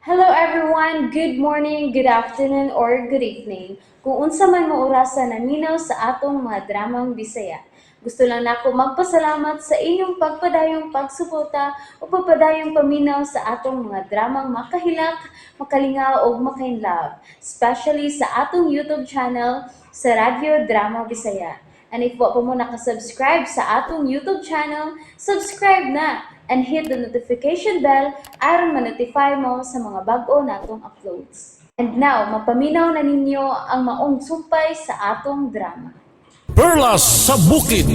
Hello everyone! Good morning, good afternoon, or good evening. Kung unsa man mo orasa naminaw sa atong mga dramang Bisaya. Gusto lang nako magpasalamat sa inyong pagpadayong pagsuporta o pagpadayong paminaw sa atong mga dramang makahilak, makalingaw ug makainlove, especially sa atong YouTube channel sa Radyo Drama Bisaya. And if wa pa mo nakasubscribe sa atong YouTube channel, subscribe na and hit the notification bell aron ma-notify mo sa mga bag-o natong uploads. And now, mapaminaw na ninyo ang maong sumpay sa atong drama. Perlas sa Bukid.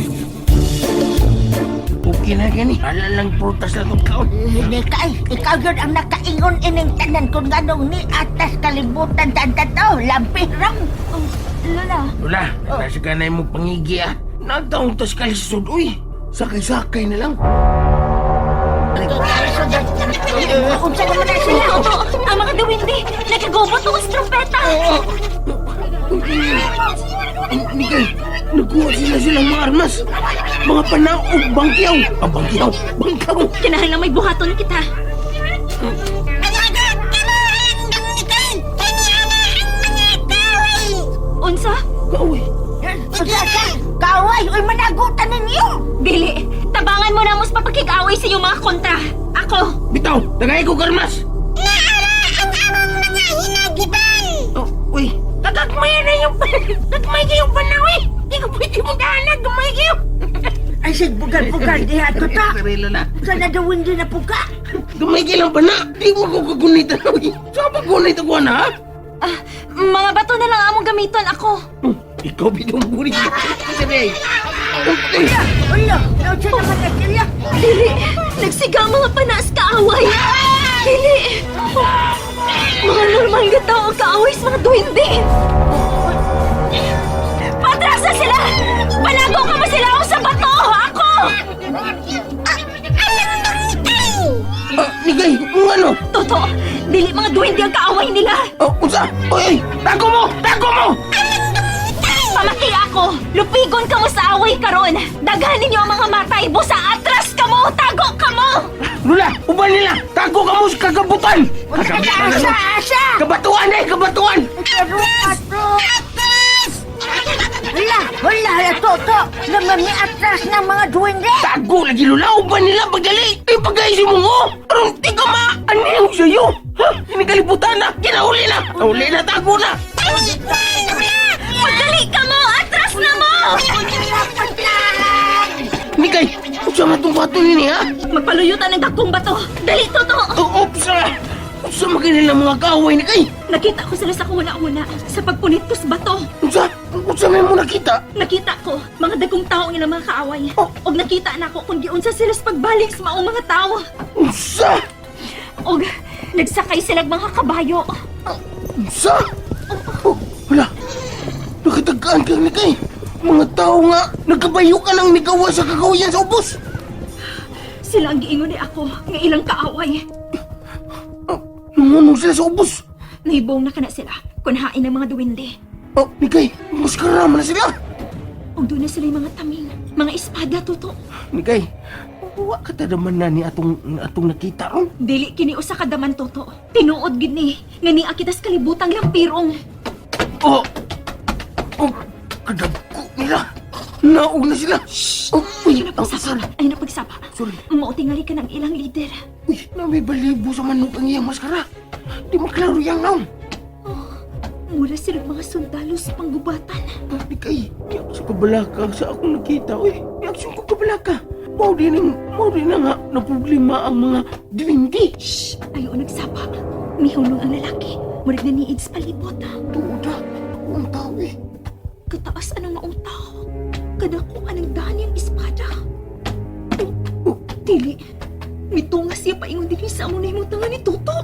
Okay na gani. Ala lang prutas na itong kaon. Hindi ka, ikaw yun ang nakaingon ining tanan kung anong ni atas kalibutan sa tato, lampirong. Oh, Lola, Lola, nasa ganay mo pangigi ah. Nagtaong tas kalisod, uy. Sakay-sakay na lang. Unsa naman na sila? Toto, ang mga duwende, nagkagubot tungkol sa trompeta. Miguel, nagkuha sila silang mga armas. Mga panaog, bangkiyaw. Ah, bangkiyaw, bangkaw. Kinahanglan may buhaton kita. Unsa? Kaaway. Unsa ka? Kaway, uy managutan ninyo. Dili, tabangan mo na mo sa papakig-away sa iyong mga kontra. Ako, Bitaw, tagay ko armas. Naara ang among mga hinagiban. Oh, uy, tagagmay na yung gagmay kayong panaw eh. Di ko pwede mong daanan, gamay kayo. Ay, sig bugal-bugal diha to ta. Sorry, Lola. Unsa na daw hindi na puka? Gamay kayo lang pana. Di mo ko kagunitan. Uy, saan pa gunit ako na, ha? ah, mga bato na lang among gamiton ako. Oh, ikaw bitaw mo gunit. Sabi, ay. Ulo, unsa naman na sila? Dili, nagsiga ang mga panas kaaway. Dili, mga normal nga tao ang kaaway sa mga duwende. Patrasa sila! Palago ka mo sila ako sa bato! Ako! Ah, Nigay, ang ano? Toto, dili mga duwende ang kaaway nila. Oh, unsa? Oy, oy, tago mo! Tago mo! Pamati ako! Lupigon ka mo sa away karon! Daghan ninyo ang mga matay! Busa atras ka mo! Tago ka mo! Lula, uban nila! Tago ka mo sa kagabutan! Unsa ka asa asa? Kabatuan eh, kabatuan! Pero ato. Hala, hala, hala, toto. Naman ni atras ng mga duwende. Tago lagi Lula, uban nila pagdali! Ay, pagkaisi mo mo! Aron, di ka ma! Ano yung sa'yo? Ha? Kinagalibutan na! Kinauli na! Uli na, tago na! Pagdali ka mo! Atras na mo! Nigay, unsa nga itong bato nini, ha? Magpaluyutan ang dakong bato! Dali, Toto! Oh, opsa! Unsa maganila mga kaaway, Nigay? Nakita ko sila sa kunguna-una sa pagpunit ko sa bato. Unsa? Unsa may mo nakita? Nakita ko mga dagkong tao ang ilang mga kaaway. Oh. Og nakita na ako kung giunsa sila sa pagbaling sa maong mga tao. Unsa? Og nagsakay sila mga kabayo. Unsa? Oh, wala. Nakatagaan kang Nigay. Mga tao nga, nagkabayo ka ng nigawa sa kagawayan sa ubos. Sila ang giingon ni ako nga ilang kaaway. Oh, nangunong sila sa ubos. Nahibong na kana sila kunhain ng mga duwende. Oh, Nikay, maskara man na sila. Og doon na sila yung mga taming, mga espada, Toto. Nikay, wa ka ta naman na ni atong, atong nakita ron. Dili kini usa ka daman, Toto. Tinuod gid ni nga ni akitas kalibutang lampirong. Oh, oh, kadagko nila. Naog na sila. Oh, uy, Ayun na oh, pagsapa. sorry. Ayun na pagsapa. Sorry. Mao tingali ka ng ilang leader. Uy, na may balibo sa manok ang iyang maskara. Di maklaro yang naon. Mura sila mga sundalo sa panggubatan. Nikay, di ako sa kabalaka sa akong nakita. Uy, di ako sa kabalaka. Mao din na nga na problema ang mga diwindi. Shh! Ayaw nagsapa. Mihulong ang lalaki. Murag na niid sa palibot. Tuod ah, ako ang tao eh. Kataas anong maong tao. Kadako anang dani ang espada. Oh, Oh, dili. Mitunga siya paingon dili sa among nahimutangan ni Toto.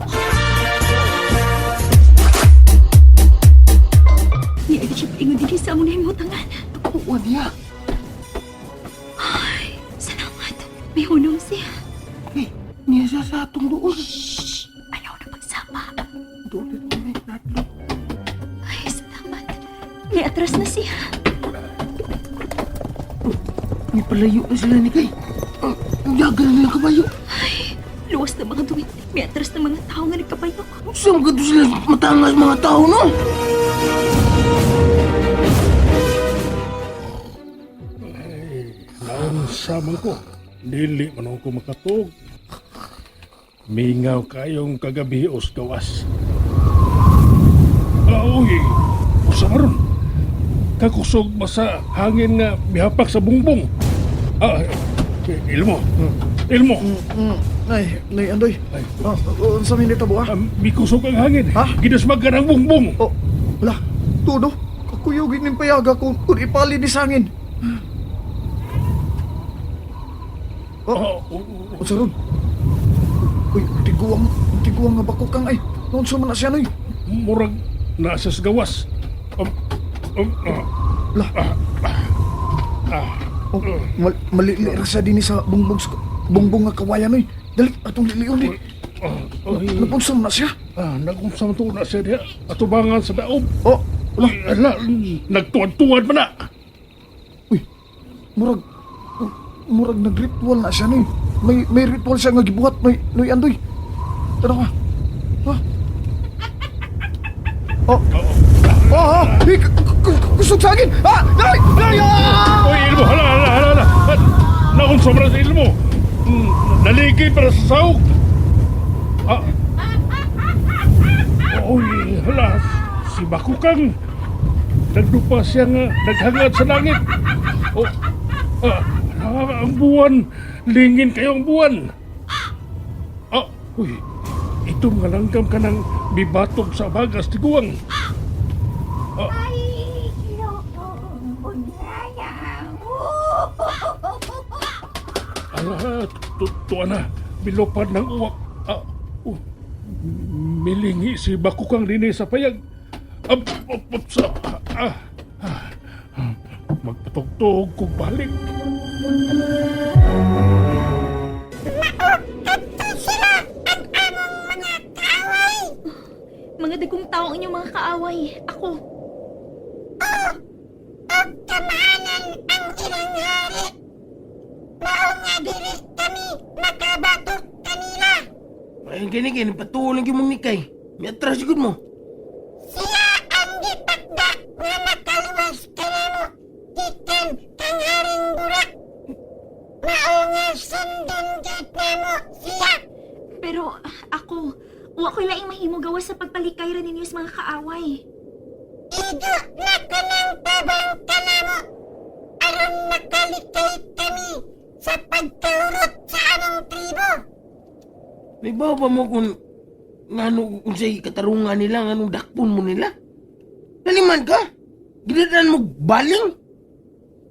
Niagad siya paingon dili sa among nahimutangan. Ako niya. Ay, salamat. May hunong siya. Eh, niya siya sa atong doon. Shh! Ayaw na pagsapa. Doon ito may natlo. Ay, salamat. May atras na siya. May palayo na sila ni Kay. Ang dagal nila kabayo. Luwas na mga duwende. May atras ng mga tao nga nagkabayo. Saan ka sila matangas mga tao, no? Naunsa man ko. Dili man ako makatuog. Mingaw kayong kagabi os gawas. Ah, uy, usa maron. Kakusog ba sa hangin nga mihapak sa bungbong? Ah, eh, Ilmo. Ilmo. Ay, nay Andoy. Ay. Ah, unsa man nito buha? Ah, mikusog ang hangin. Ha? Gidasmag ka ng bungbong. Oh, wala. Tudo. Kakuyugin ning payaga kung ipali ni sangin. Oh, Ah, oh, unsa ron? Uy, tiguang, tiguang nga bako kang ay. Unsa man na siya noy? Murag nasa sa gawas. Ah, La. Oh, malili ra siya dinhi sa bungbong bungbong nga kawayan noy. Dali atong lilion ni. ah, ay. Napunsa man na siya. Ah, nagunsa man to na siya diha. Atubangan sa daob. Oh, Uy, ala, nagtuwad-tuwad man na. Uy, murag murag nagritual na siya noy. May ritual siya nga gibuhat noy noy Andoy. Tanaw ka. Ha? Oh. Oh, oh, hey, kusog sa akin. Ah, dali, dali. Ah! Uy, Ilmo, hala, hala, hala, hala. Ah, Naunsa man na sa Ilmo. Naligid para sa sahog. Ah. Uy, hala, si Bakukang. Nagdupa siya nga, naghangad sa langit. Oh, ah, hala, ang buwan. Lingin kayo ang buwan. Ah, uy, ito nga langgam ka ng bibatog sa bagas, tiguang. Ay, Ala, tuwa na. Bilopad ng uwak. Ah, oh, milingi si Bakukang dinhi sa payag. Ab, ab, ab, sa, ah, ah, magpatugtog kog balik. Mga dagkong tao ang inyong mga kaaway. Ako. Og kamaanan ang ilang hari. Mao nga dili kami makabatok kanila. Ay, gani gani, patulang yung mong nikay. May atras gud mo. Siya ang gitakda nga makaluwas kanamo gikan kang Haring Burak. Mao nga sundon gyud namo siya. Pero ako, wa ko'y laing mahimo gawas sa pagpalikay ra ninyo sa mga kaaway. Igo na kanang tabang kanamo aron makalikay kami sa pagkaurot sa among tribo. May bawa ba mo kung ngano unsay katarungan nila, nganong dakpon mo nila? Naliman ka? Ginadaan mo baling?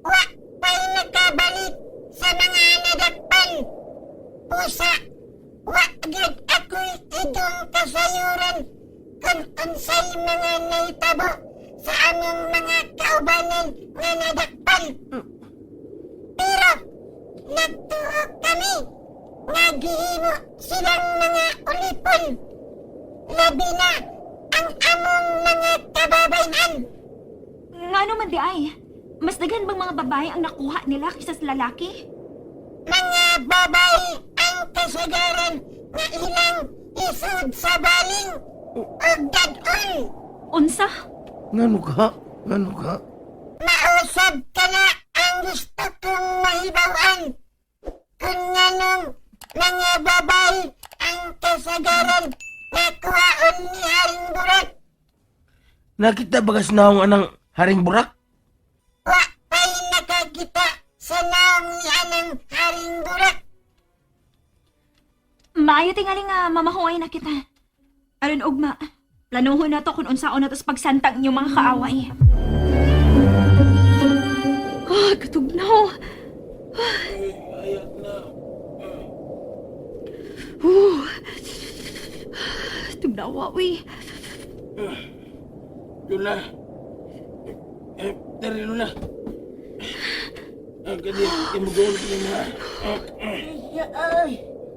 Wa pa'y nakabalik sa mga nadakpan. Pusa, wa gyud ako'y idong kasayuran kung unsay mga naitabo sa among mga kaubanan nga nadakpan. Pero, nagtuo kami nga gihimo silang mga ulipon. Labi na ang among mga kababayan. Ngano man di ay? Mas daghan bang mga babae ang nakuha nila kaysa sa lalaki? Mga babae ang kasagaran na ilang isod sa baling ug dad-on. Unsa? Ngano ka? Ngano ka? Mausab ka na ang gusto kong mahibawan. Kung nganong mga babae ang kasagaran na kuhaon ni Haring Burak, Nakita ba kas naong anang Haring Burak? wa pa'y nakakita sa naong ni anang Haring Burak. Maayo tingali nga mamahuay na kita. Aron ugma, planuhon na to kung unsaon na to sa pagsantang inyong mga kaaway. Ah, katugnaw. Tugnawa, uy. Lola. Eh, dari Lola. Ah, gani, imugoon ko na. Ay,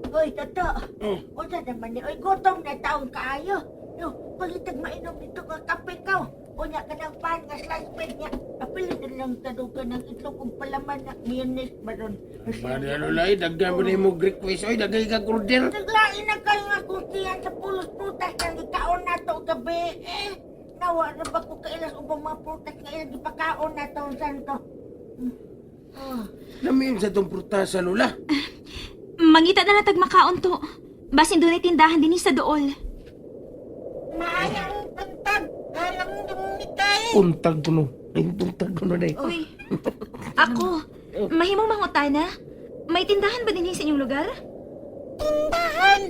oy, Toto. Oh. Unsa naman ni? Oy, gutom na taong kaayo. No, pagitag mainom nito ka kape ka. Unya kanang pan nga slice bread niya. Apil na lang tadugan ng itlog ug palaman na mayonnaise baron. Bari ano lay, daghan mo na yung request. Oy, daghan ka order. Naglain na kayo nga kustiyan sa pulos prutas nga gikaon nato gabi eh. Nawa na ba ko kailas ubang mga prutas nga ilang gipakaon nato santo. Oh. Lami sa tong prutas sa lula. Mangita na lang tag makaon to. Basin dunay tindahan dinhi sa dool. Maayang pantag, halang dumitay. Untag ko no. Ay, untag ko no day. Uy. Ako, mahimong mangutana. May tindahan ba dinhi sa inyong lugar? Tindahan.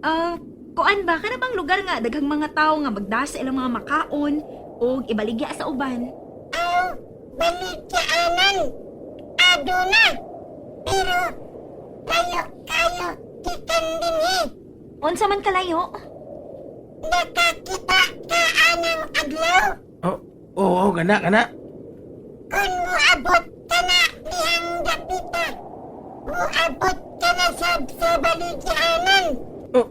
Ah, kuan ba kana bang lugar nga daghang mga tao nga magdasa ilang mga makaon og ibaligya sa uban? Aw, balikyaanan. Aduna. Pero, layo kayo gikan dinhi. Unsa man kalayo? Nakakita ka anang adlaw. Oh, oh, oh, gana, gana. Kung muabot ka na dihang dapita, muabot ka na sab sa balikyaanan. Oh,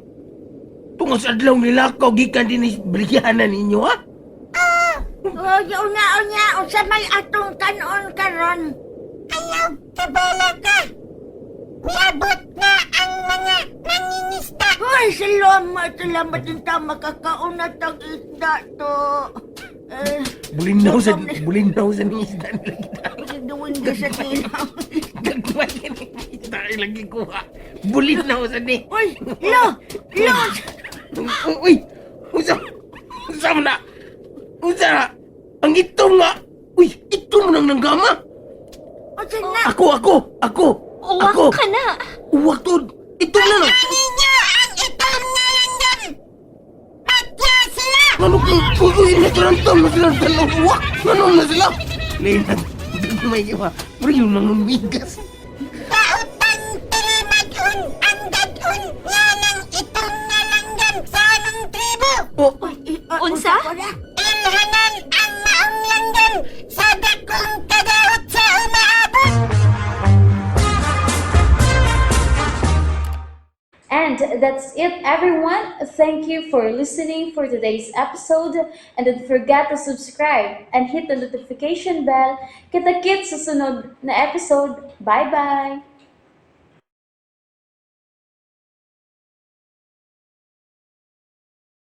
tungod sa adlaw nila ko gikan din is baligyanan ninyo ha. Oh, unya unya unsa may atong kanon karon? Ayaw kabala ka. Miabot na ang mga nangingisda. Hoy, salamat, salamat din ta makakaon na tag isda to. Eh, Bulinaw sa ning isda nila kita. duwin ka sa tilaw. Gagmay ni isda lagi kuha. Bulinaw sa ni. Uy, lo, lo. Uy, unsa unsa man na? Unsa na? Ang itom nga. Uy, itom nang nanggama. Unsa na? Ako, ako, ako. Uwak Ako. ka na. Uwak to. Itom na lang. Ninyo ang itom nga langgan. Patya sila. Ano kung uy, uy, natarantam na sila ng uwak. Ano na sila? Lena, gagmay ka. Pero yun nang umigas. Daotang tirimagun ang dadun nga ng itom nga langgan sa anong tribo. Oh, Unsa? Ilhanan ang maong langgan sa dakong kadaot sa umaabot. And that's it, everyone. Thank you for listening for today's episode. And don't forget to subscribe and hit the notification bell. Kita-kits sa sunod na episode. Bye-bye!